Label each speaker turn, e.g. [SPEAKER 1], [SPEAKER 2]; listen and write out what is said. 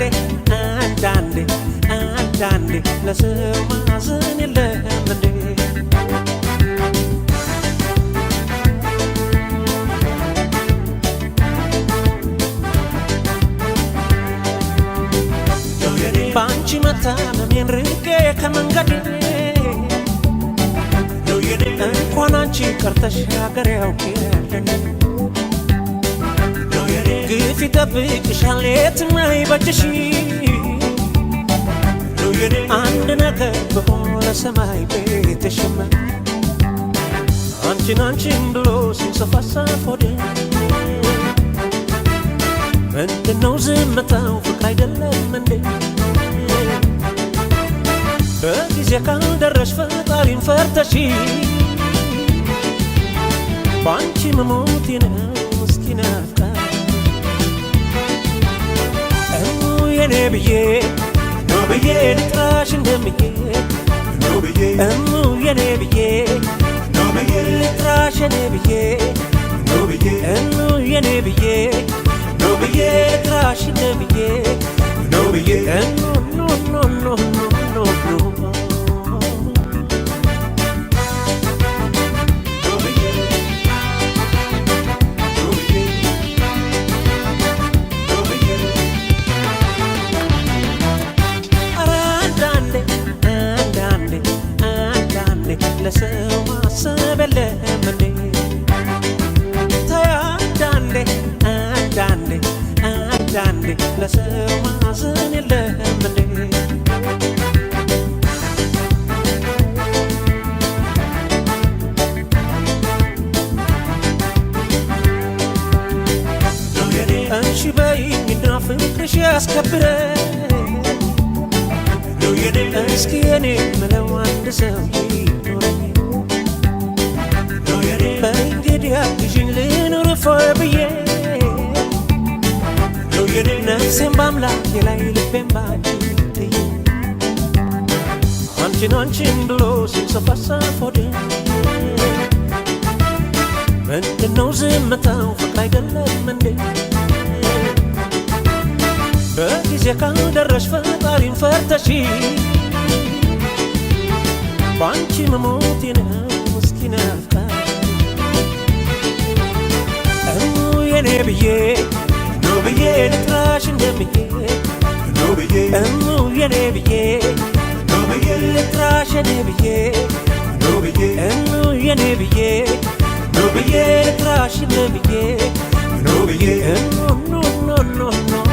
[SPEAKER 1] አንዳንዴ አንዳንዴ አንዳንዴ ለሰው ማዘን የለም እንዴ? በአንቺ መታመሜን ርቄ ከመንገዴ፣ እንኳን አንቺ ቀርተሽ ሀገር ያውቅ ያለን ግፍ ይጠብቅሻል የትም አይበጅሽ። አንድ ነገር በሆነ ሰማይ ቤትሽም አንቺን አንቺን ብሎ ሲንሰፋሰፍ ሆዴ፣ ምንድነው ዝምታው? ፍቅር አይደለም እንዴ? በጊዜ ካልደረሽ ፈጣሪን ፈርተሽ፣ በአንቺ መሞቴ ነው ምስኪን አፍቃሪ። እሙ የኔ ብዬ ነው ብዬ ልጥራሽ እንደምዬ፣ እሙ የኔ ብዬ ልጥራሽ የኔ ብዬ፣ እሙ የኔ ብዬ ብዬ ልጥራሽ እንደምዬ፣ እሙ ኖ ኖ ኖ ኖ ኖ። ኧረ አንዳንዴ አንዳንዴ አንዳንዴ ለሰው ማሰብ የለም እንዴ? ተይ አንዳንዴ አንዳንዴ አንዳንዴ ለሰው ማዘን የለም እንዴ? እሺ በይኝና ፍቅርሽ ያስከብረኝ፣ እስኪ የኔ ምለው አንድ ሰው ይኖረኝ። በእንግዲህ አግዥኝ ልኑር እፎይ ብዬ፣ ነፍሴን በአምላኬ ላይ ልቤን ባንቺ ጥዬ፣ አንቺን አንቺን ብሎ ሲንሰፋሰፍ ሆዴ፣ ምንድነው ዝምታው? ፍቅር አይደለም እንዴ? በጊዜ ካልደረሽ ፈጣሪን ፈርተሽ፣ በአንቺ መሞቴ ነው ምስኪን አፍቃሪ። እሙ የኔ ብዬ ብዬ ልጥራሽ እንደምዬ፣ እሙ የኔ ብዬ ልጥራሽ የኔ ብዬ፣ እሙ የኔ ብዬ ብዬ ልጥራሽ እንደምዬ፣ እሙ ኖ ኖ ኖ ኖ።